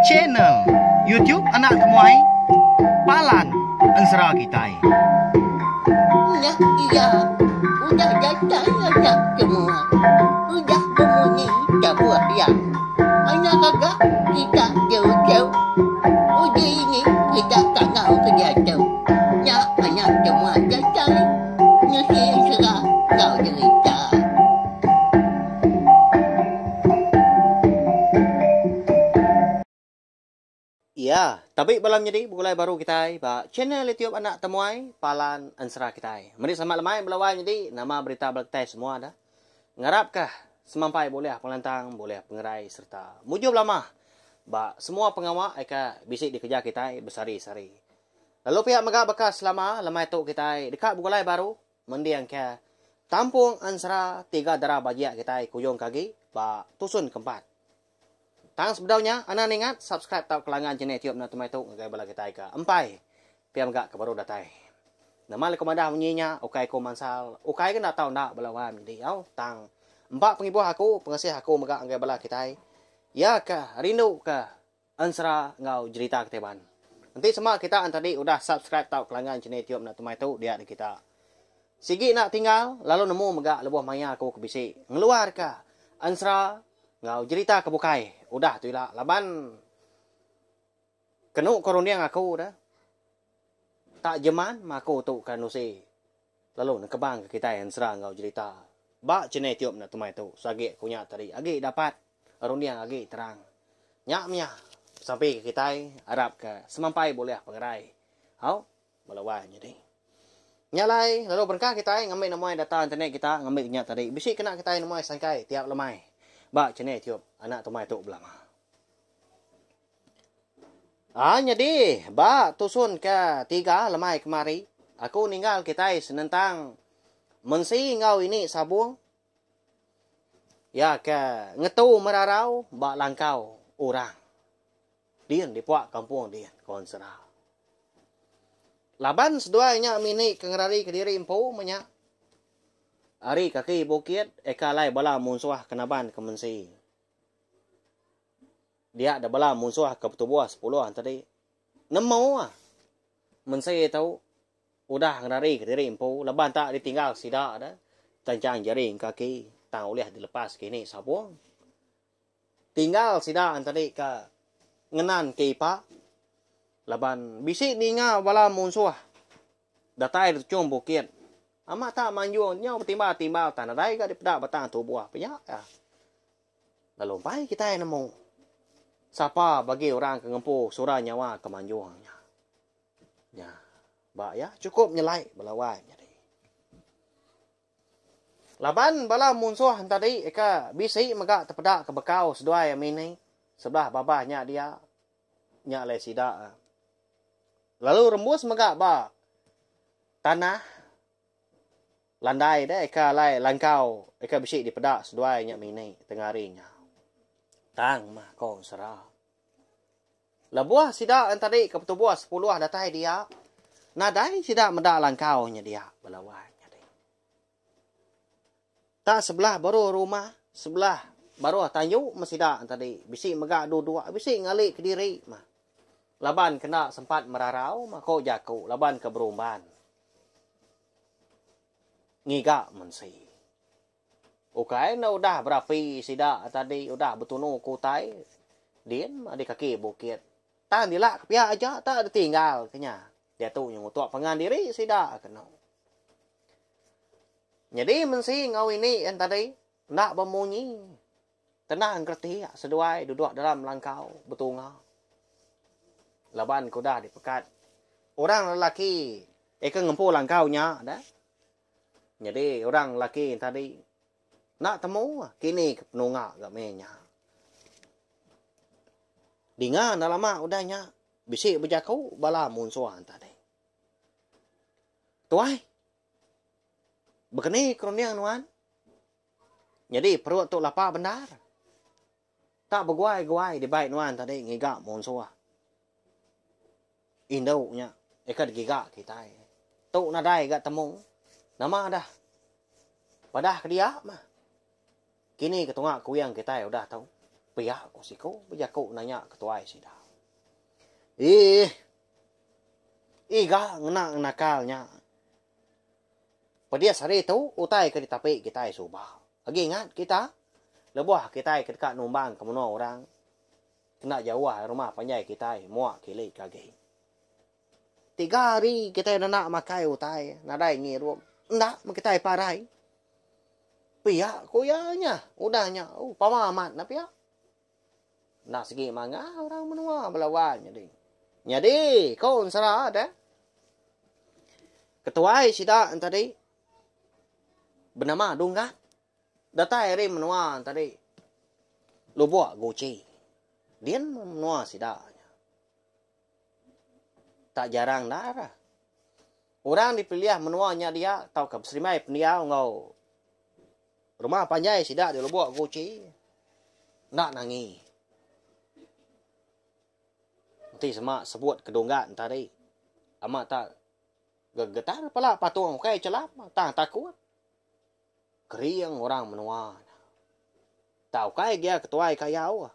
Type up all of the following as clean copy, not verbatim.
Channel YouTube Anak Temuai Palan Ensera Kitai. Nya iya udah datai anak semua. Udah bemunyi tabuh iya. Anak gaga kita jauh-jauh. Uji ini kita kangau ke diatu. Nya anak semua datai nusi ensera enggau jerita. Iya, tabi bala menyadi begulai baru kitai ba channel YouTube Anak Temuai Palan Ensera Kitai. Meri selamat lemai bala wai nyadi nama berita bala kitai semua dah. Ngarapka semampai bulih pengelantang, bulih pengerai sereta mujur belama ba semua pengawa ika bisi dikereja kitai besehari-sehari. Lalu pia mega baka selama lemai tu kitai deka begulai baru Mendingka tampung ensera tiga dara bajik kitai kujung ke agi ba tusun keempat. Tang sebedau nya, anang ningat subscribe tauka langgan channel YouTube enda temai tu ngagai bala kitai ke empai pia mega ke baru datai. Nama leku madah munyi nya ukai ku mansal, ukai ke enda tau enda bala wai menyadi au tang empa pengibuh aku, pengasih aku mega ngagai bala kitai iya ke rindu ke Ensera enggau jerita kitai ban. Enti sema kita entadi udah subscribe tau kelanggan channel YouTube enda temai tu dia deh kita. Sigi enda tinggal lalu nemu mega lebuh maya aku ke bisi ngeluar ka ensera enggau jerita ke bukai udah tu ila laban kenu ko runding aku deh tak jeman mah aku tu ke nusi lalu nengkebang ke kitai ensera enggau jerita ba channel YouTube enda temai tu seagi aku nya tadi agi dapat Runding agi terang. Nya mih besampi ke kitai arap ke semampai bulih pengerai. Au, bala wai nyadi. Nya alai lalu berengkah kitai ngambi nemuai data internet kita ngambi nya tadi bisi kena kitai nemuai sangkai tiap lemai ba channel YouTube Anak Tumai tu belama. Aa nyadi ba tusun ke tiga lemai kemari aku ninggal kitai senentang mensi enggau ini sabung Iya ke ngetu merarau ba langkau orang din di puak kampung din, ku Ensera. Laban seduai nya mini ke ngerari kediri empu meh nya. Ari kaki bukit eka alai bala munsuh ke naban ke mensi. Dia da bala munsuh ke betubuh sepuluh tadi nemu ah mensi tu Udah ngerari kediri empu laban tak ditinggal sida da tanchang jari kaki tang ulih dilepas kini sabung. Tinggal sida entadi ka ngenan ke ipa laban bisi ninga bala munsuh datai da tuchung bukit amat tak manjung nyau betimbal-timbal tang nadai ga dipeda batang tubuh pia ka. Lalu empai kitai nemu sapa bagi orang ke ngempu sura nyawa ke manjung nya. Nya. Ba iya chukup nyelai bala wai menyadi. Laban bala munsuh entadi ke bisi mega tepeda ke bekau seduai mini sebelah babah nya dia nya alai sida lalu rembus mega ba tanah landai deh ke alai langkau ke bisi dipeda seduai nya mini tengah hari nya. Tang mah ko sera. Lebuh sida entadi ke betubuh sepuluh datai dia, nadai sida meda langkau nya dia bala wai nyadi. Tak sebelah baruh rumah, sebelah baruh tanju meh sida entadi bisi mega duduk bisi ngali kediri mah. Laban kena sempat merarau mah ko jaku laban ke berumban ngiga mensi. Ukai enda udah berapi sida tadi udah betunu ke utai din di kaki bukit. Tang dila ke pia aja tak ditinggal ke nya. Diatu nyengutuk pangan diri sida kenu. Nyadi mensi enggau ini en tadi enda bemunyi. Tenang keretik seduai duduk dalam langkau betunga. Laban ke udah dipekat orang lelaki eka ngempu langkau nya dah. Nyadi orang lelaki tadi enda temu kini ke penunga ga meh nya. Dinga enda lama udah nya bisi bejaku bala munsuh tadi. Tuai bekeni ke runding nuan? Nyadi perut tu lapa bendar. Tak beguai-guai dibai nuan tadi ngiga munsuh. Indu nya deka digiga kitai. Tu nadai ga temu. Nama dah. Padah ke dia mah. Kini ke tunga kuing kitai udah tu. Pia ku siku bejaku nanya ketuai sida. Ih. Iga ngena ngenakal nya. Pedis hari tu utai ke ditapi kitai suba. Agi ingat kita lebuh kitai ke deka numbang ke menua orang kena jauh ari rumah panjai kitai mua kili ke agi. Tiga hari kitai enda makai utai nadai ngirup enda meh kitai parai. Pia ku iya nya udah nya oh pama amat ne pia. Enda sigi mangah orang menua bala wai nyadi. Nyadi ko ensera deh. Ketuai sida tadi benama Dunggat datai ari menua tadi Lubok Guchi. Din menua sida nya. Tak jarang endar. Orang dipilih menua nya dia tauka beserimbai pendiau enggau rumah panjai sida di Lubok Guchi enda nangi. Enti sema sebut kedunggan tadi amat tak gegetar pala patung ukai chelap tang takut. Kering orang menua nya. Tau ukai gia ketuai kayau.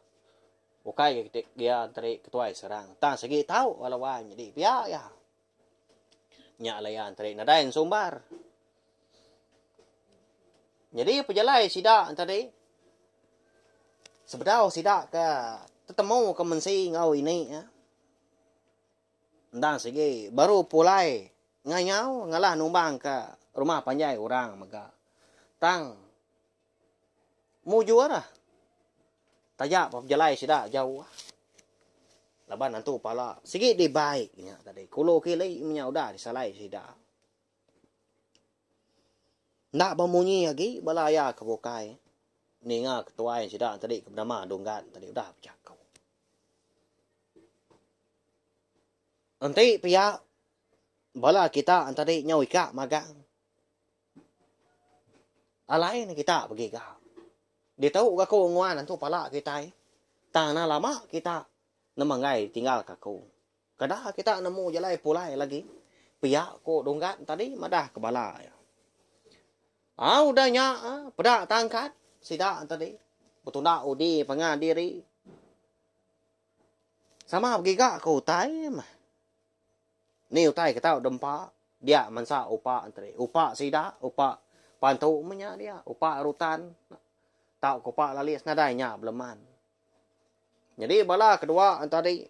Ukai gia enteri ketuai serang. Tang sigi tau bala wai nyadi pia iya. Nya alai iya enteri nadai ensumbar. Nyadi pejalai sida enteri sebedau sida ke tetemu ke mensi enggau ini iya. Endang sigi baru pulai ngayau ngalah numbang ka rumah panjai orang mega. Tang mujur taja pa pejalai sida jauh laban antu pala sigi dibai nya tadi kulu kili menya udah disalai sida. Enda bemunyi agi bala iya ke bukai ninga ketuai sida tadi ke benama Dunggan tadi udah bejaku. Enti pia bala kita tadi nyau ika magang. Alai ne kita begiga. Ditu ga aku nguan antu pala kitai. Tang ne lama kita nama enggai tinggal ka aku. Kada kita nemu jalai pulai lagi. Pia ku Dunggat tadi madah ke bala iya. Au udah nya peda tangkat sida tadi betunda udi pangan diri. Sama begiga ke utai meh. Ni utai ke tau dempa dia mansa upa enteri. Upa sida, upa pantu meh nya dia, upa rutan tauka upa lalis nadai nya beleman. Nyadi bala kedua tadi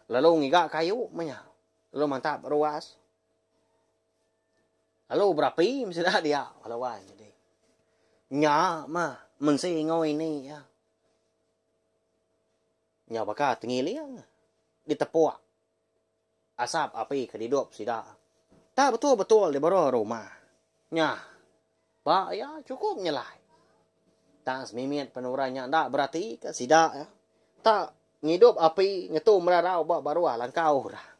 lalu ngiga kayu meh nya lalu mantap ruas. Lalu berapi meh sida dia bala wai nyadi. Nya meh mensi enggau ini iya. Nyau baka tengiling ditepuk asap api ke didup sida. Tak betul-betul di baruh rumah. Nyah, ba iya chukup nyelai. Tang semimit pen orang nya enda beratika sida iya. Tak ngidup api ngetu merarau ba baruh langkau orang.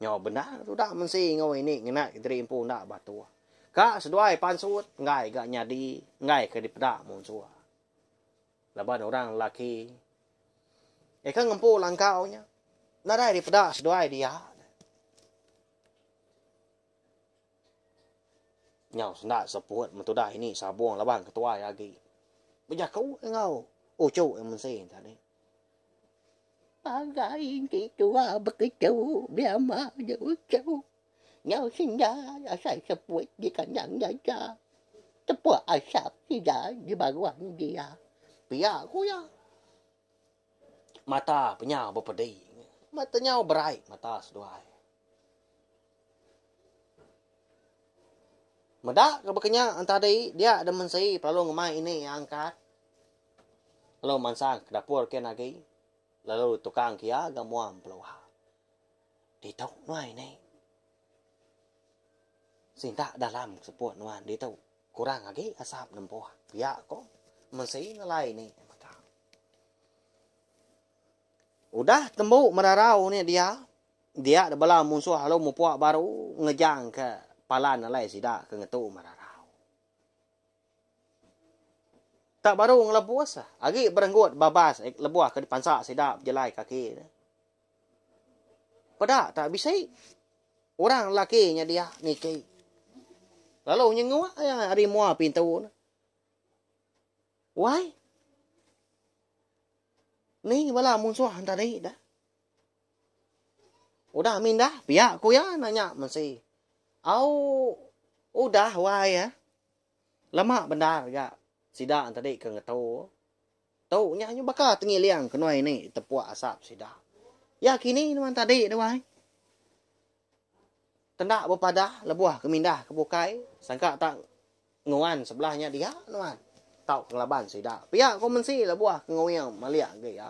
Nyau bendar tudah mensi enggau ini ngena kediri empu enda batuh. Ka seduai pansut enggai ga nyadi enggai ke dipeda munsuh. Laban orang lelaki eka ngempu langkau nya nadai dipeda seduai dia. Nyau senda seput metudah ini sabung laban ketuai agi bejaku enggau uchu mensi tadi. Pagai enti tua beketu belama je uchu. Nyau senda asai seput di kandang dada. Tepuk asap sida di baruh dia. Pia ku iya. Mata penyau bepedi. Mata nyau berai mata seduai. Meda ke baka nya entadi dia da mensi pelalu ngemai ini angkat. Lalu mansang ke dapur kin agi lalu tukang kia ga mua empeluha. Ditu nuai ini. Sinta dalam seput nuan ditu kurang agi asap nempuh pia ko mensi ngelai ini mega. Udah tembu merarau ni dia, dia da bala munsuh lalu mupuk baru ngejang ke palan alai sida ke ngetu merarau. Tak baru ngelebus agi berenggut babas lebuh ke dipansa sida bejalai kaki ne. Peda tak bisi orang lelaki nya dia niki. Lalu nyenguk iya ari mua pintu ne. Wai. Ni bala munsuh tadi dah. Udah mindah pia ku iya nanya mensi. Au udah wai eh. Lama bendar ga sida tadi ke ngetu. Tu nya nyu baka tengiling kenuai ni tepuk asap sida. Ya kini nuan tadi tu wai. Tenda bepadah lebuh ke mindah ke bukai sangka tak nguan sebelah nya dia nuan tau ke ngelaban sida. Pia ko mensi lebuh ke nguing malik agi iya.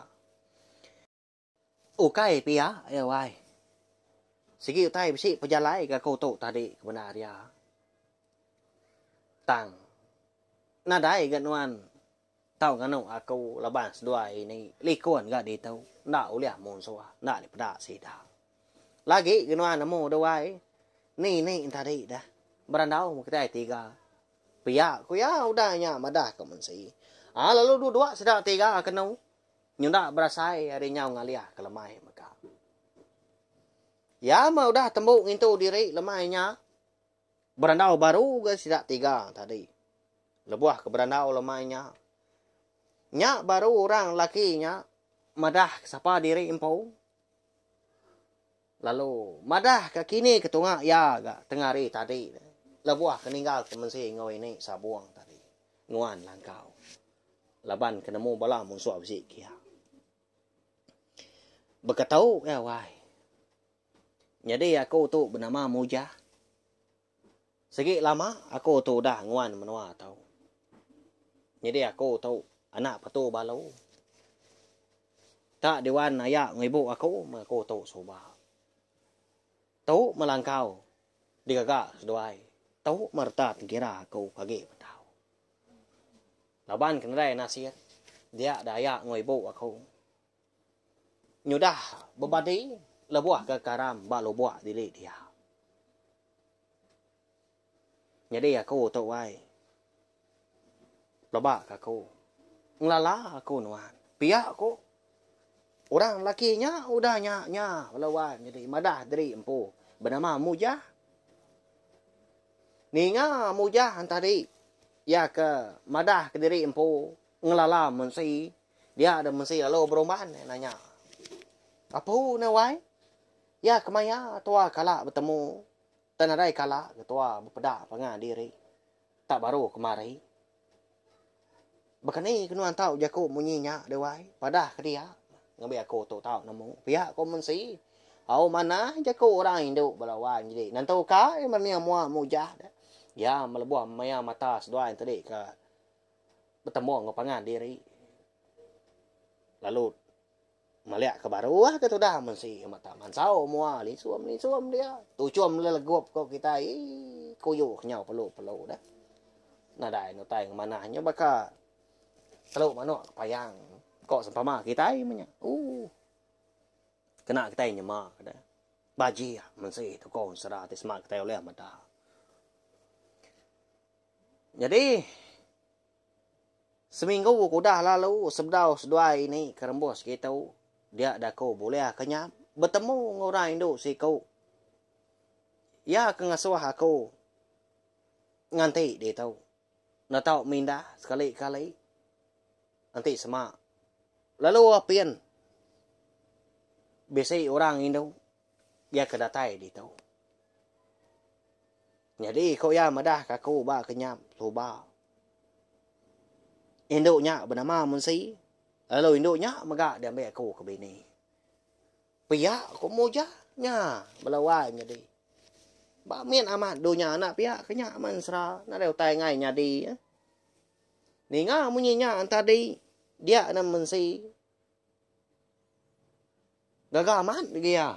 Ukai pia iya wai. Sigi utai bisi pejalai ga aku tu tadi ke bendar iya. Tang nadai ga nuan tau nganu aku laban seduai ini likun ga ditu enda ulih munsuh enda dipeda sida. Lagi ga nuan nemu deh wai ni ni tadi deh berandau meh kitai tiga. Pia ku iya udah nya madah ka mensi. Aa lalu duduk sida tiga kenu. Nyunda berasai ari nyau ngalih ke lemai mega. Iya meh udah tembu ngintu diri lemai nya, berandau baru ga sida tiga tadi. Lebuh ke berandau lemai nya, nya baru orang lelaki nya madah ke sapa diri empu lalu madah ke kini ke tunga iya ga tengah hari tadi lebuh ke ninggal ke mensi enggau ini sabung tadi nguan langkau. Laban ke nemu bala munsuh bisi kia. Beketu iya wai. Nyadi aku tu benama Mujah. Sigi lama aku tu udah nguan menua tu. Nyadi aku tu anak Patu Balu. Tak diwan aya enggau ibu aku meh aku tu suba. Tu melangkau digaga seduai. Tu mereta tengkira aku ke agi bedau. Laban ke nadai nasir dia da aya enggau ibu aku. Nyudah bebadi lebuh ke karam ba lubok dili dia. Nyadi aku tu wai. Peleba ke aku. Ngelala aku nuan. Pia ku orang lelaki nya udah nya nya bala wai nyadi madah diri empu benama Mujah. Ninga Mujah entadi iya ke madah kediri empu ngelala mensi dia da mensi lalu berumban nanya. Apu ne wai iya kemaya tua kala betemu tang nadai kala ke tua bepeda pangan diri tak baru kemari. Baka ni ke nuan tau jaku munyi nya deh wai padah ke dia ngambi aku tu tau nemu pia ko mensi au manah jaku orang indu bala wai nyadi nentu ka menia mua mujah deh iya melebuh maya mata seduai tadi ke betemu enggau pangan diri lalu malik ke baru ke tudah mensi mata mansau mua lisum lisum dia tuchum lelegup ko kitai kuyu kenyau pelu pelu deh. Nadai ne utai ngemanah nya baka telu manok kepayang ko sempama kitai meh nya ooh kena kitai nyema ke deh bajik mensi tukong sera ti sema kitai ulih meda. Nyadi seminggu ke udah lalu sebedau seduai ini ke rembus kitu dia daku bulih ke nya betemu enggau orang indu siku iya ke ngasuh aku. Nganti ditu. Enda tau mindah sekali-kali enti sema lalu apin bisi orang indu iya ke datai ditu. Nyadi ku iya madah ka aku ba kenyap suba. Indu nya benama Mensi lalu indu nya mega diambi aku ke bini. Pia ku Mujah nya bala wai nyadi. Ba min amat dunya anak pia ke nya mensera nadai utai ngai nyadi. Ninga munyi nya tadi dia ne mensi gaga amat agi iya.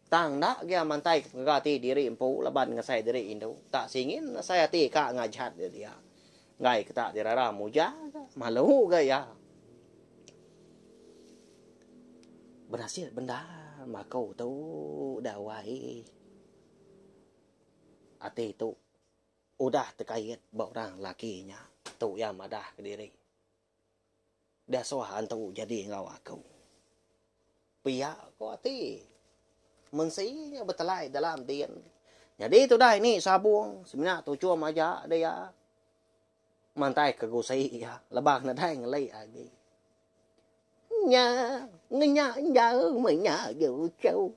Tang enda agi iya mantai ke pengaga ati diri empu laban ngasai diri indu. Tak singin asai ati ka ngajat dia. Enggai ke tak dirara Mujah ga malu ga iya. Benasit bendar maku tu udah wai. Ati tu udah tekait ba orang lelaki nya. Tu iya madah kediri. Diasuh antu jadi enggau aku. Pia ko ati mensi nya betelai dalam din. Nyadi tudah ini sabung semina tuchum aja dia. Mantai ke gusi iya lebang nadai ngeli agi. Nya ngena enggau menya uchu.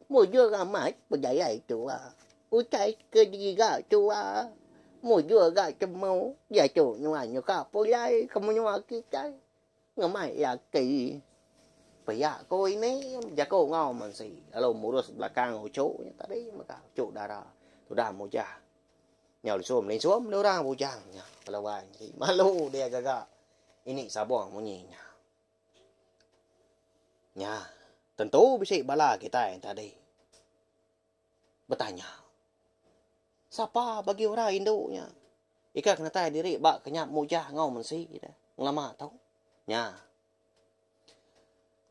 Mujur amat pejalai tua. Utai ke digiga tua mujur ga temu diatu nuan nyuka pulai ke menua kitai ngemai laki. Pia ko ini bejaku enggau mensi lalu murus belakang uchu nya tadi mega uchu dara tudah mujah. Nyau lisum lisum deh orang bujang nya bala wai nyadi malu dia gaga ini sabong munyi nya. Nya tentu bisi bala kitai tadi betanya sapa bagi orang indu nya ika kenatai diri ba kenyap mujah enggau mensi deh ngelama tu. Nya.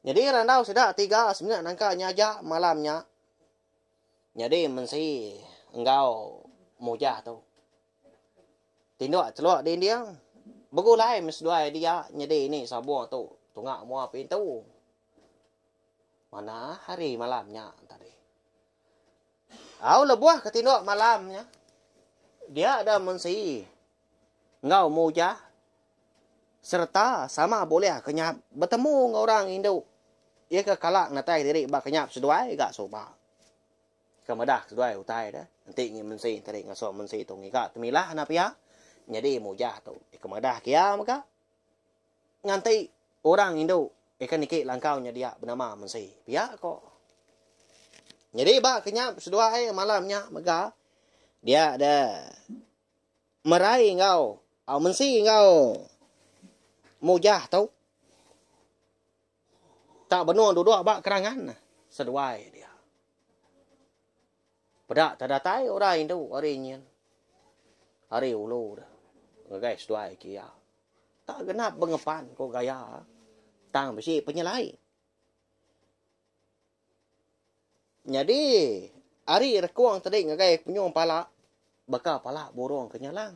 Nyadi randau sida tiga semina nangka nya aja malam nya. Nyadi mensi enggau mujah tu. Tinduk teluk dinding begulai meh seduai dia nyadi ini sabung tu tunga mua pintu. Manah hari malam nya tadi. Au lebuh ke tinduk malam nya dia da mensi enggau mujah sereta sama bulih kenyap betemu enggau orang indu iya ke kala ngetai diri ba kenyap seduai ga suba. Ke meda seduai utai deh enti ngi mensi tadi ngasuh mensi tu ngiga temilah enda pia nyadi mujah tu ke meda kia mega nganti orang indu ika niki langkau nya dia benama mensi pia ko. Nyadi ba kenyap seduai malam nya mega dia deh Merai enggau mensi enggau mujah tu tak benung duduk ba kerangan seduai dia. Peda tak datai orang indu ari nyin ari ulu deh ngagai seduai kia. Tak genap bengepan ko gaya tang bisi penyelai. Nyadi ari rekung tadi ngagai penyung pala baka pala burung ke nyalang.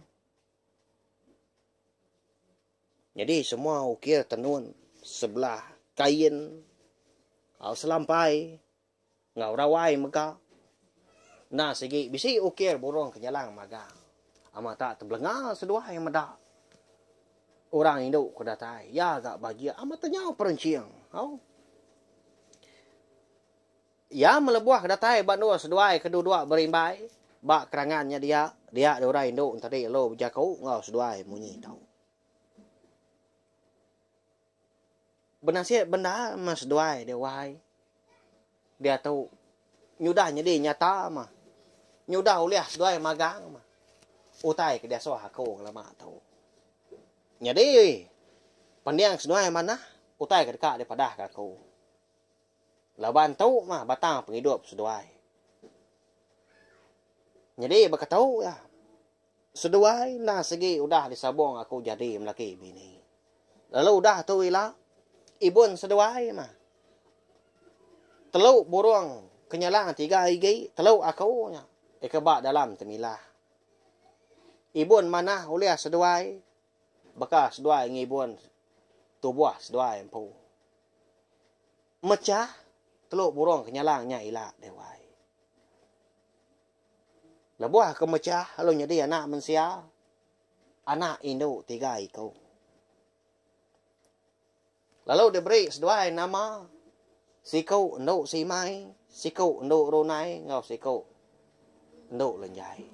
Nyadi semua ukir tenun sebelah kain au selampai enggau rawai mega enda sigi bisi ukir burung ke nyalang magang. Amat tak tebelenga seduai meda orang indu ke datai iya ga bajik amat tenyau perenching au. Iya melebuh ke datai ba endur seduai ke duduk berimbai ba kerangan nya dia, dia deh orang indu enti lalu bejaku enggau seduai munyi tu. Benasib bendar meh seduai deh wai. Diatu nyudah nyadi nyata meh. Nyudah ulih seduai magang meh utai ke diasuh aku ngelama tu. Nyadi pending seduai manah utai ke deka dipadahka aku. Laban tu mah batang pengidup seduai. Nyadi baka tu iya. Seduai endang sigi udah disabung aku jadi melaki bini. Lalu udah tu ila, ibun seduai mah. Telu burung kenyalang tiga igi telu aku nya ika ba dalam temilah. Ibun manah ulih seduai baka seduai ngibun tubuh seduai empu. Mechah telu burung kenyalang nya ila deh wai. Lebuh ke mechah lalu nyadi anak mensia, anak indu tiga iku. Lalu diberi seduai nama siku endu Simai, siku endu Runai enggau siku endu Lenjai.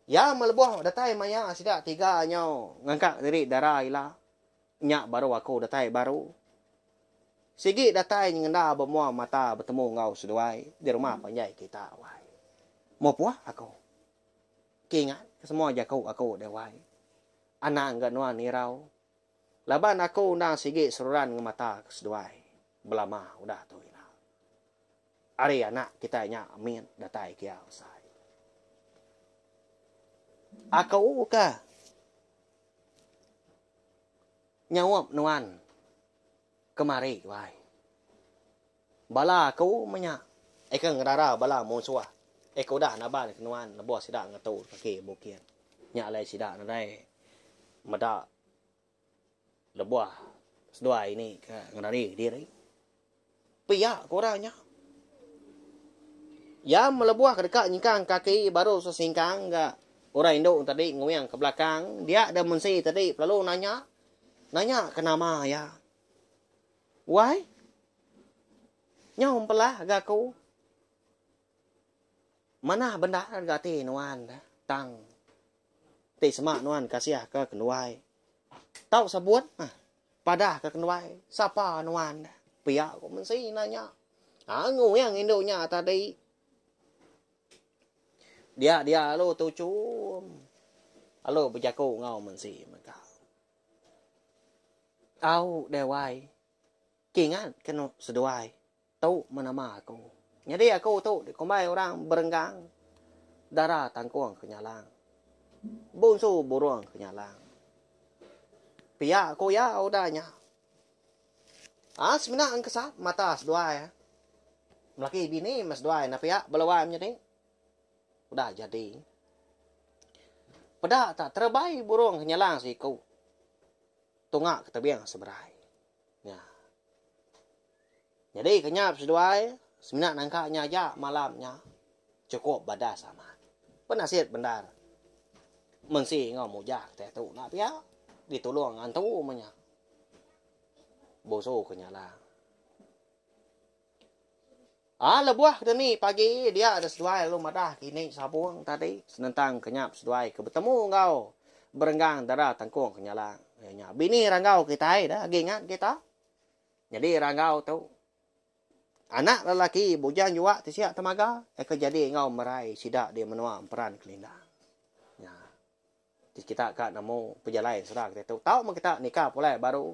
Iya melebuh datai maya sida tiga nyau ngangka diri dara ila, nya baru aku datai baru. Sigi datai nyengenda ba mua mata betemu enggau seduai di rumah panjai kita wai. Mupuh aku. Ke ingat ke semua jaku aku deh wai. Anang ga nuan irau. Laban aku endang sigi seruran ngemata ke seduai belama udah tu ila. Ari anak kitai nya mit datai kia besai. Aku ke nyaup nuan kemari wai. Bala aku menya eka ngerara bala munsuh eka udah naban ke nuan lebuh sida ngetu kaki bukit. Nya alai sida nadai meda lebuh seduai ini ke ngerari diri. Pia ku orang nya. Iya melebuh ke deka nyingkang kaki baru sesingkang ga. Orang indu tadi nguing ke belakang dia da mensi tadi lalu nanya nanya ke nama iya. Wai. Nyau empelah ga aku. Manah bendar ga ati nuan tang ti sema nuan kasih ke kenduai. Tau sebut mah padah ke kenduai sapa nuan pia ku mensi nanya. Aa nguing indu nya tadi. Dia dia lalu tuchum lalu bejaku enggau mensi mega. Au deh wai kingat kenu seduai tu meh nama aku. Nyadi aku tu dikumbai orang berenggang dara tangkung kenyalang bunsu burung kenyalang. Pia ku iya udah nya. Aa semina engkesap mata seduai. Melaki bini meh seduai enda pia bala wai menyadi. Udah jadi. Peda tak terebai burung kenyalang siku. Tunga ke tebing seberai. Nya. Nyadi kenyap seduai semina nangka nya aja malam nya. Chukup badas amat. Penasit bendar. Mensi enggau mujah kitai tu enda pia. Ditulung antu meh nya. Busu ke nyalang. Ah lebuh ke deni pagi dia da seduai lalu madah ke ini sabung tadi senentang kenyap seduai ke betemu enggau berenggang dara tangkung ke nyalang. Iya nya bini ranggau kitai da agi ingat kita. Nyadi ranggau tu anak lelaki bujang juak ti sia temaga ke jadi enggau merai sida di menua Emperan Kelindang. Nya. Ti kita ka nemu pejalai ensera kitai tu tau meh kita nikah pulai baru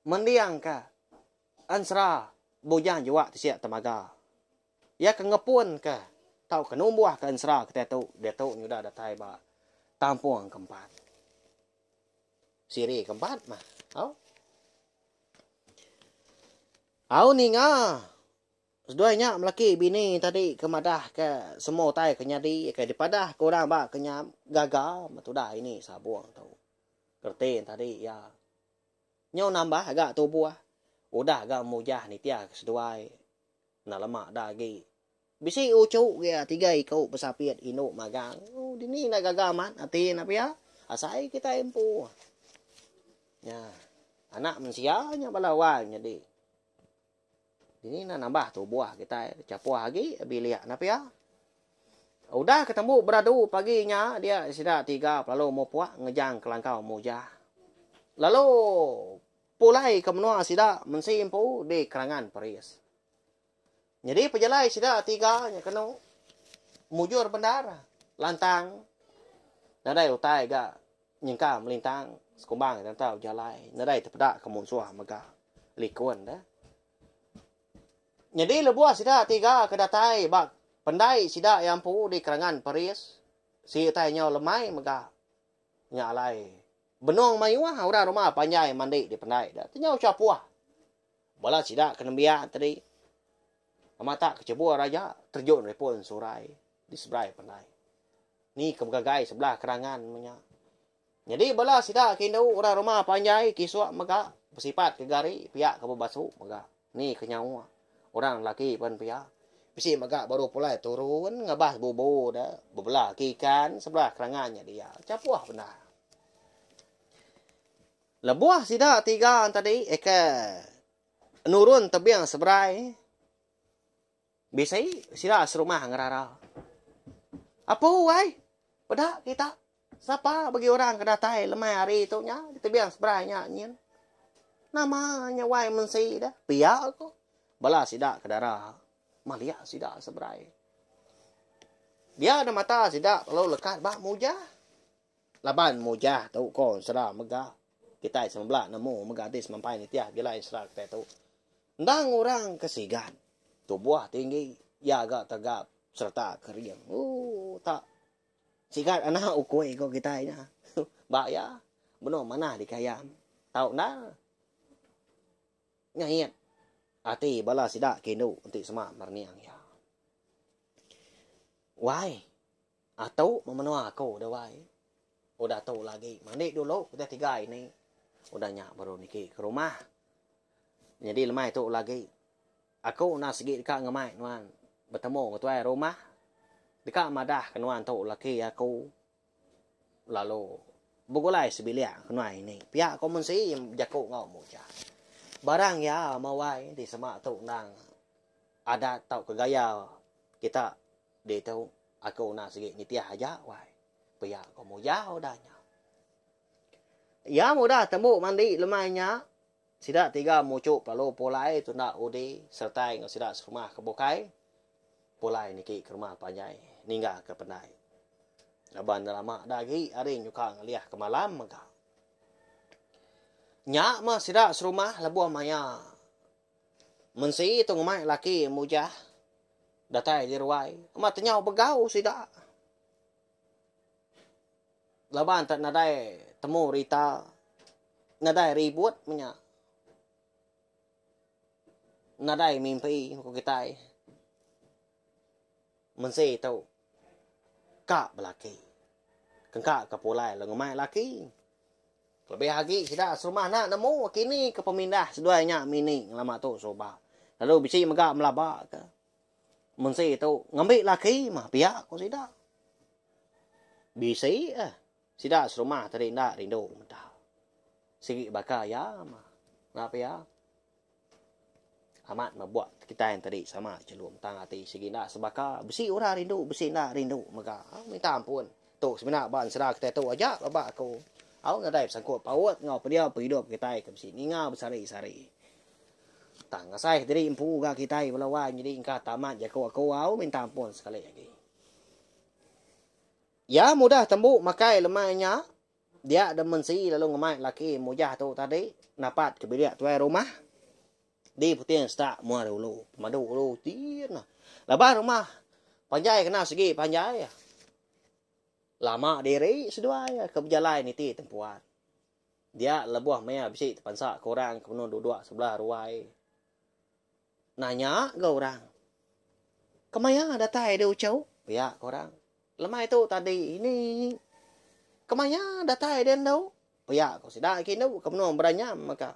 mending ka ensera bujang juak ti sia temaga. Iya ke ngepun ka tauka numbuh ka ensera kitai tu diatu nyudah datai ba tampung ke empat. Siri ke empat mah. Au. Au ninga. Seduai nya melaki bini tadi ke madah ke semua utai ke nyadi ke dipadah ke orang ba ke nya gaga metudah ini sabung tu. Kerti tadi iya. Nyau nambah ga tubuh udah ga mujah nitih ke seduai enda lama da agi. Bisi uchu gia tiga iku besapit indu magang. Oh dini enda gaga amat ati ne pia asai kitai empu. Nya anak mensia nya bala wai nyadi. Dini enda nambah tubuh kitai chapuh agi bilik ne pia. Udah ke tembu beradu pagi nya dia sida tiga lalu mupuk ngejang kelangkau mujah. Lalu pulai ke menua sida mensi empu di Kerangan Peris. Nyadi pejalai sida tiga nya kenu mujur bendar lantang nadai utai ga nyengka melintang sekumbang tau jalai nadai tepeda ke munsuh mega likun deh. Nyadi lebuh sida tiga ke datai ba pendai sida iya empu di Kerangan Peris, si utai nyau lemai mega. Nya alai benung mayuh orang rumah panjai mandi di pendai da ti nyau chapuh. Bala sida ke nembiak tadi mata ke chebur aja terjun ripun surai di seberai pendai. Ni ke begagai sebelah kerangan menya. Nyadi bala sida ke indu orang rumah panjai kisuk mega besipat ke gari pia ke bebasu mega. Ni ke nyawa orang lelaki pen pia. Bisi mega baru pulai turun ngabas bubu da bebela ke ikan sebelah kerangan nya dia. Chapuh bendar. Lebuh sida tiga tadi eke nurun tebing seberai Bisi sida serumah ngerara. Apu ai, peda kita. Sapa bagi orang ke datai lemai hari tu nya di tebing seberai nya nyin. Nama nya wai mensi dah, pia ko. Bala sida ke dara maliak sida seberai. Dia da mata sida lalu lekat ba mujah. Laban mujah tu ko ensera mega. Kitai semebela nemu mega ati semampai nitih gila ensera kitai tu. Endang orang ke sigat. Tubuh tinggi, iya ga tegap sereta kering. Ooh tak sigat anak ukui ko kitai nya. Ba iya benung manah dikayam. Tau endar ngait ati bala sida ke indu enti sema merening iya. Wai atu meh menua aku deh wai. Udah tu lagi mandi dulu udah tiga ini. Udah nya baru niki ke rumah. Nyadi lemai tu lagi Aku enda sigi deka ngemai nuan betemu enggau tuai rumah deka madahka nuan tu laki aku. Lalu begulai sebilik kenuai ini. Pia ko mensi bejaku enggau Mujah. Barang iya mawai ti sema tu endang adat tauka gaya kita ditu aku enda sigi nitih aja wai. Pia ko Mujah udah nya. Iya mudah tembu mandi lemai nya sida tiga muchuk lalu pulai tunda udi sertai enggau sida serumah ke bukai pulai niki ke rumah panjai ningga ke pendai. Laban enda lama da agi hari nyuka ngalih ke malam mega. Nya meh sida serumah lebuh maya mensi tu ngemai laki mujah datai di ruai amat tenyau begau sida. Laban te nadai temu rita, nadai ribut menya. Nadai mimpi ku kitai. Mensi tu ka belaki. Kengka ke pulai lalu ngemai laki. Kelebih agi sida serumah enda nemu kini ke pemindah seduai nya mini ngelama tu suba. Lalu bisi mega melaba ke mensi tu ngambi laki mah pia ku sida. Bisi eh sida serumah tadi enda rindu meda. Sigi baka iya mah. Enda pia. Amat meh buat kitai tadi sama chelum tang ati sigi enda sebaka. Bisi orang rindu bisi enda rindu mega. Minta ampun. Tu semina ba ensera kitai tu aja ba aku. Au nadai besangkut paut enggau pendiau pengidup kitai ke bisi ninga besari-sari. Tang ngasai diri empu ga kitai bala wai nyadi engka tamat jaku aku au minta ampun sekali agi. Iya mudah tembu makai lemai nya, dia deh mensi lalu ngemai laki Mujah tu tadi napat ke bilik tuai rumah di puting setak mua ari ulu pemadu ulu tin. Laban rumah panjai kena segi panjai lama diri seduai ke bejalai niti tempuan. Dia lebuh maya bisi tepansa ke orang ke benung duduk sebelah ruai. Nanya ga orang. Kemaya datai deh uchu? Pia ke orang. Lemai tu tadi ini. Kemaya datai deh endu? Pia ko sida agi endu ke benung beranyam mega.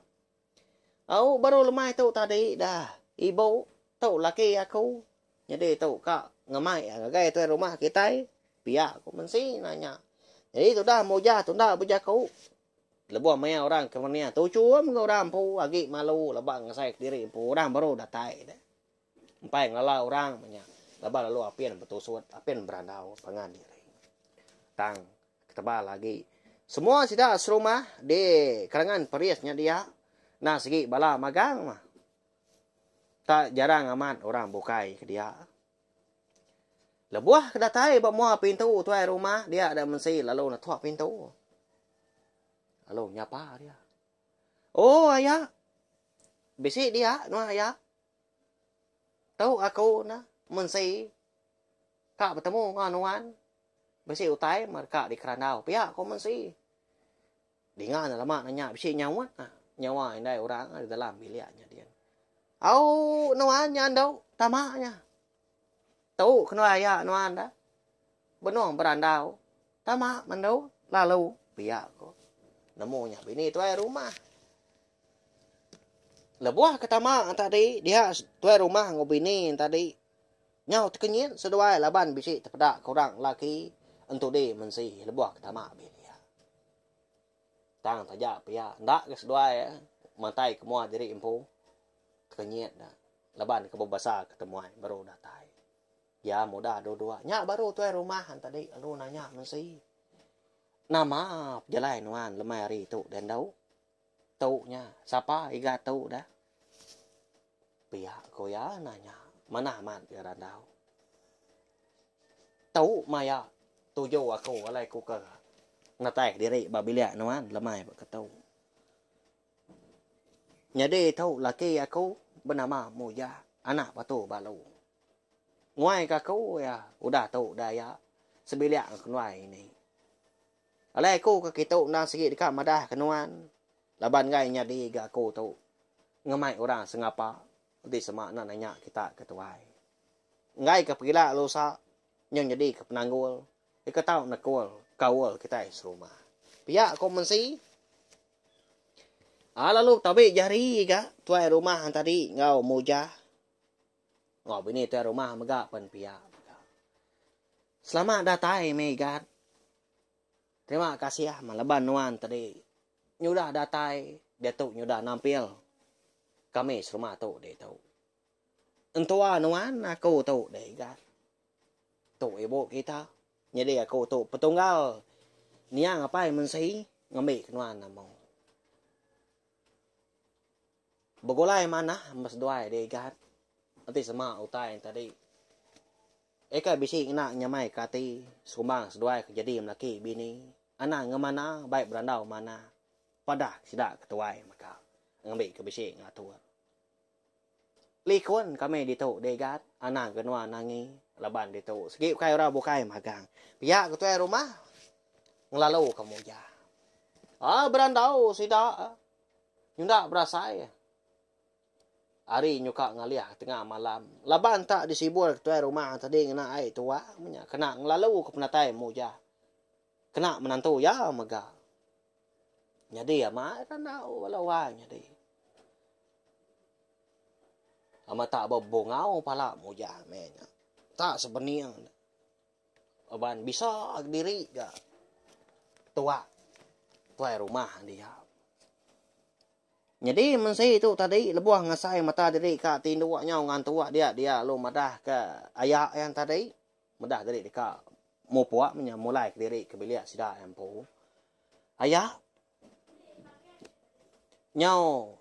Au baru lemai tu tadi dah ibu tu laki aku. Nyadi tu ka ngemai ngagai tuai rumah kitai. Pia ko mensi nanya. Nyadi tudah mujah tunda bejaku. Lebuh maya orang ke menia tuchum enggau orang empu agi malu laban ngasai kediri empu orang baru datai deh. Empai ngelala orang menya laban lalu apin betusut apin berandau pangan diri. Tang ketebal agi semua sida serumah di kerangan peris nya dia enda sigi bala magang mah. Tak jarang amat orang bukai ke dia. Lebuh ke datai ba mua pintu tuai rumah dia da mensi lalu netuk pintu. Lalu nyapa dia. Oh aya. Bisi dia nuan aya. Tu aku nah mensi ka betemu enggau nuan. Bisi utai meh ka dikerandau pia ko mensi. Dinga ne lama ne nya bisi nyaut ah nyawa indai orang ari dalam bilik nya din. Au nuan nya andu tama nya. Tu ke nuan aya nuan da. Benung berandau tama mendu lalu pia ko. Nemu nya bini tuai rumah. Lebuh ke tama tadi dia tuai rumah enggau bini tadi nyau tekenyit seduai laban bisi tepeda ke orang lelaki entudi mensi lebuh ke tama bilik. Tang taja pia enda ke seduai mantai ke mua diri empu tekenyit ne laban ke bebasa ke temuai baru datai. Iya mudah dua-dua nya baru tuai rumah tadi lalu nanya mensi nama pejalai nuan lemai hari tu deh endu. Tu nya sapa iga tu deh. Pia ku iya nanya manah amat ga randau. Tu maya tuju aku alai ku ke ngetai diri ba bilik nuan lemai ba ketu. Nyadi tu laki aku benama Muja anak Batu Balu. Nguai ka aku iya udah tu da iya sebilik kenuai ini. Alai aku ke kitu endang sigi deka madah ke nuan laban enggai nyadi ga aku tu ngemai orang sengapa enti sema enda nanya kita ke tuai. Enggai ke pegila lusa nyau nyadi ke penanggul ke tau nekul kaul kitai serumah. Pia ko mensi. A lalu tabi jari ga tuai rumah tadi enggau Mujah. Enggau bini tuai rumah mega pen pia mega. Selamat datai meh igat. Terima kasih meh laban nuan tadi nyudah datai diatu nyudah nampil kami serumah tu ditu. Entua nuan aku tu deh igat. Tu ibu kita nyadi aku tu petunggal niang apai mensi ngambi ke nuan nemu. Begulai manah meh seduai deh igat enti sema utai tadi. Eka bisi ngena nyamai ke ati sekumbang seduai ke jadi melaki bini anang ngemana bai berandau manah padah sida ke tuai mega ngambi ke bisi ngatur. Likun kami ditu digat anang ke nuan nangi laban ditu sigi ukai orang bukai magang. Pia ke tuai rumah ngelalu ke muja. Ah berandau sida nyunda berasai ari nyuka ngalih tengah malam laban tak disibur ke tuai rumah tadi ngena ai tuak menya kena ngelalu ke penatai muja kena menantu iya mega. Nyadi amat randau bala wang nyadi. Amat tak bebungau pala mujah meh nya. Tak sebening ne. Laban bisa diri ga tuak tuai rumah dia. Nyadi mensi tu tadi lebuh ngasai mata diri ka tinduk nyau ngantuk dia dia lalu madah ke aya iya tadi meda diri deka mupuk meh nya mulai kediri ke bilik sida iya empu. Aya nyau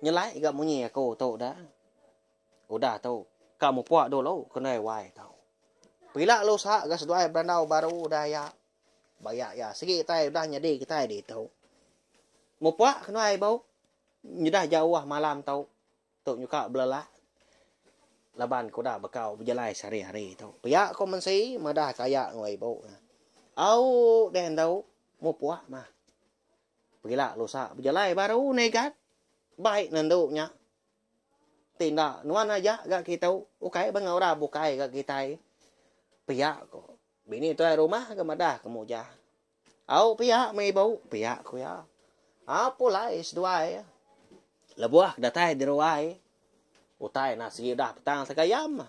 nyelai ga munyi aku tu da. Udah tu ka mupuk dulu ke ndai wai tu. Pila lusa ga seduai berandau baru udah aya. Baya iya sigi kitai udah nyadi kitai ditu. Mupuk ke ndai bau nyudah jauh malam tu. Tu nyuka belelak laban ke udah bekau bejalai sehari-hari tu. Pia ko mensi madah ke aya enggau ibu ne. Au deh endu mupuk mah. Pegila lusa bejalai baru ne igat. Baik ne endu nya. Ti enda nuan aja ga kitu ukai ba enggau orang bukai ga kitai. Pia ko bini tuai rumah ga madah ke Mujah. Au pia meh ibu, pia ku iya. Au pulai seduai. Lebuh ke datai di ruai, utai enda sigi udah petang segayam.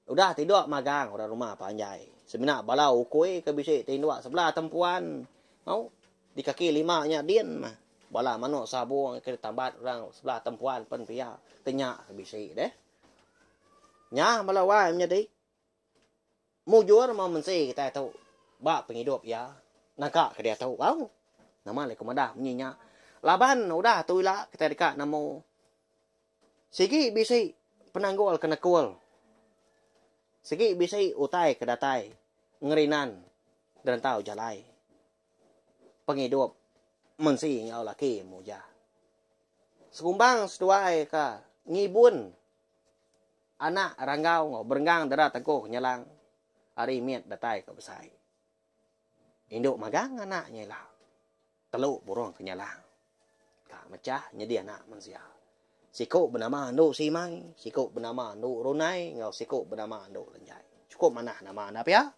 Udah tinduk magang orang rumah panjai. Semina bala ukui ke bisi tinduk sebelah tempuan. Au di kaki lima nya din mah. Bala manuk sabung ke ditambat orang sebelah tempuan pen pia ke nya ke bisi deh. Nya bala wai menyadi. Mujur meh mensi kitai tu ba pengidup iya nangka ke diatu au. Nama alai ku madah munyi nya laban udah tu ila kitai deka nemu sigi bisi penanggul ke nekul sigi bisi utai ke datai ngerinan derentau jalai pengidup mensi enggau laki mujah. Sekumbang seduai ka ngibun Anak Ranggau enggau Berenggang dera teguh nyelang ari mit datai ke besai. Indu magang anak nya ila telu burung ke nyelang ka mechah nyadi anak mensia. Siku benama Endu Simai, siku benama Endu Runai enggau siku benama Endu Lenjai. Chukup manah nama enda pia.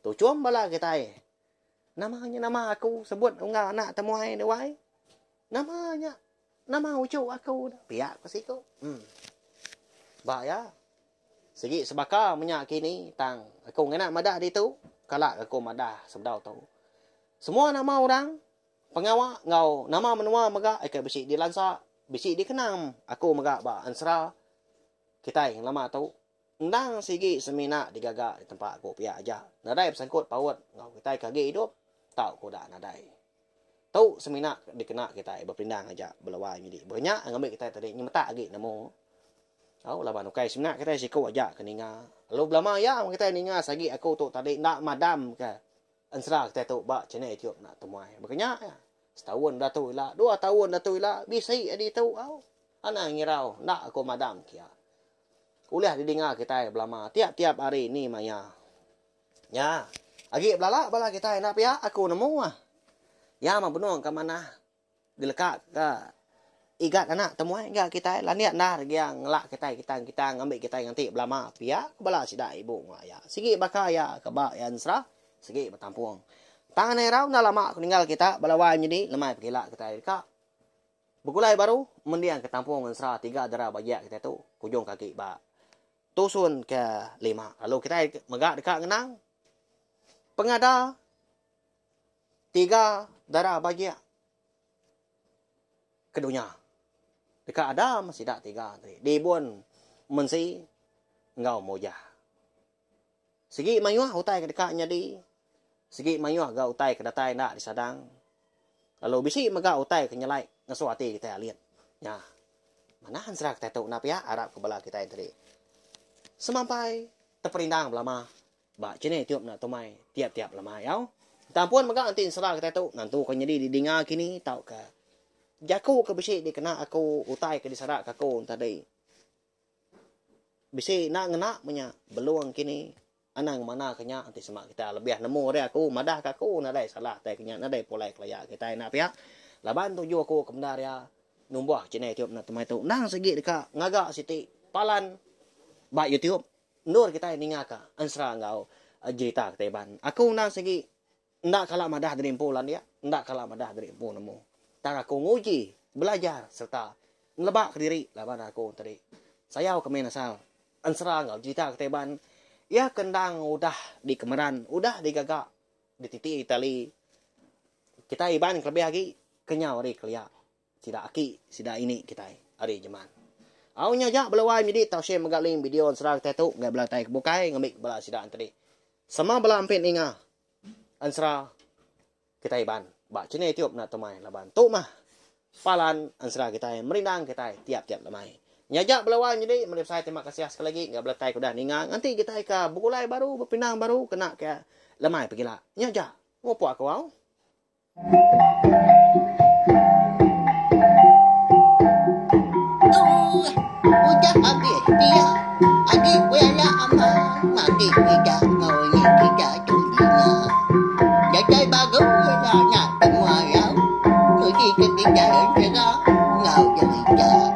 Tuchum bala kitai. Nama nya nama aku sebut unggal anak temuai ne wai. Nama nya Nama uchu aku dah pia ku siku. Em. Ba iya. Sigi sebaka menya kini tang aku ngena madah ditu kala aku madah sebedau tu. Semua nama orang pengawa enggau nama menua mega ika bisi dilansa bisi dikenang aku mega ba ensera kitai ngelama tu endang sigi semina digaga di tempat aku pia aja. Nadai besangkut paut enggau kitai ke agi idup tau ku udah nadai. Tu semina dikena kitai beperindang aja belawai nyadi. Baka nya ngambi kitai tadi nyemetak agi nemu. Au laban ukai semina kitai siku aja ke ninga. Lalu belama iya meh kitai ninga sagi aku tu tadi enda madam ke ensera kitai tu ba channel YouTube enda temuai. Baka nya iya. Setaun udah tu ila, dua taun udah tu ila bisi adi tu au. Anang ngirau enda aku madam kia. Ulih didinga kitai belama tiap-tiap hari ni maya. Nya. Agi belala bala kitai enda pia aku nemu ah. Iya mah benung ka manah dileka ka igat anak temuai ga kitai landik endar gia ngelak kitai kitang kitang ngambi kitai nganti belama pia ku bala sida ibu enggau aya. Sigi baka iya ke ba iya ensera sigi betampung. Tang anai irau enda lama ku ninggal kita bala wai nyadi lemai pegila kitai deka begulai baru mending ke tampung ensera tiga dera bajik kitai tu kujung ke agi ba Tusun ke lima. Lalu kitai mega deka ngenang pengada. Tiga dara bajik ke dunya. Deka ada meh sida tiga tadi diibun mensi enggau mujah. Sigi mayuh utai ke deka nyadi, sigi mayuh ga utai ke datai enda disadang lalu bisi mega utai ke nyelai ngasuh ati kitai alit. Nya. Manah ensera kitai tu enda pia arap ke bala kitai tadi. Semampai teperindang belama Ba channel YouTube enda tumai tiap-tiap lemai au. Enta ampun mega enti ensera kitai tu nentu ke nyadi didinga kini tauka jaku ke bisi dikena aku utai ke disara ke aku tadi. Bisi enda ngena meh nya belung kini anang ngemana ke nya enti sema kitai lebih nemu ari aku madah ke aku nadai salah tai ke nya nadai pulai kelaya kitai enda pia laban tuju aku ke bendar iya numbuh channel YouTube enda tumai tu endang sigi deka ngaga siti palan ba YouTube. Endur kitai ninga ka ensera enggau jerita kitai Iban. Aku endang sigi enda kala madah diri empu landik, enda kala madah diri empu nemu. Tang aku nguji belajar sereta neleba kediri laban aku tadi sayau ke main asal ensera enggau jerita kitai Iban iya ke endang udah dikemeran, udah digaga dititi tali kitai Iban kelebih agi kenyau ari kelia. Sida aki, sida ini kitai ari jeman. Au nya aja bala wai nyadi tau share mega link video ensera kitai tu ngagai bala tai ke bukai ngambi bala sida entadi. Sama bala ampit ninga ensera kitai Iban ba channel YouTube enda tumai laban tu mah palan ensera kitai merindang kitai tiap-tiap lemai. Nya aja bala wai nyadi meri besai terima kasih sekali agi ngagai bala tai ke udah ninga nganti kitai ka begulai baru bepindang baru kena ke lemai pegila. Nya aja. Mupuk aku au. Udah abis dia agi bela ama mati kita enggau ini kita tu dinga. Datai baru ila nya semua rau tuji ke kitai ensera enggau jerita.